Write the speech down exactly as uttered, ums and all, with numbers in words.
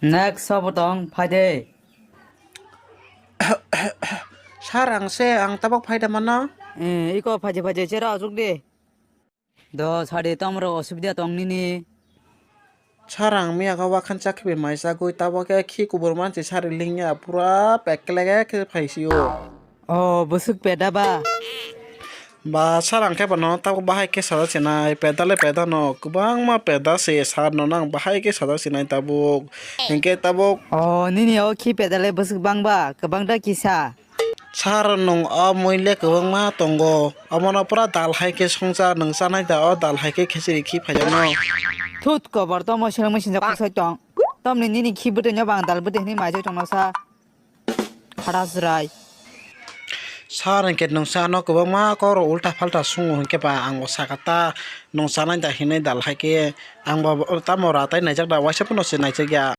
Next sobo tong, phai de. Sir, ang se, ang tabok phai da mano. Eh, iko phai de, phai de, chera asuk de. Do sadi tomro osubida tong nini. Sir, ang miya kha wakhan chakhibi mai chagwi, tabok khe khi kubur mansi sari lingya, pura pek kele khe phai sio. O, bwswk peda ba? Ba, sir, ang khe bono tabok bahai khe sajak sinai, peda le peda no, kwbangma peda se sir no nang bahai khe sajak sinai tabok. Hinkhe tabok. O, nini o khi peda le bwswk bang ba, kwbang da kisa. Sir, nwng o mui le kwbangma tongo, omono pura dal hai khe songcha, nwng chanai da o dal hai khe khichiri khi phaijakno. Thut kobor tomo seleng mui sinjak kok sai tong. Tomni nini khi bwtwi no bang dal bwtwi hinwi maijak tongno sa. Khara chwrai. Sir, hinkhe nwng sa ano kwbangma kok rok ulta phalta sungo hinkhe ba ang bo sakha ta nwng chanai da hinwi dal hai khe ang bo tamo ra tai naijak da waisa phano se naijak ya.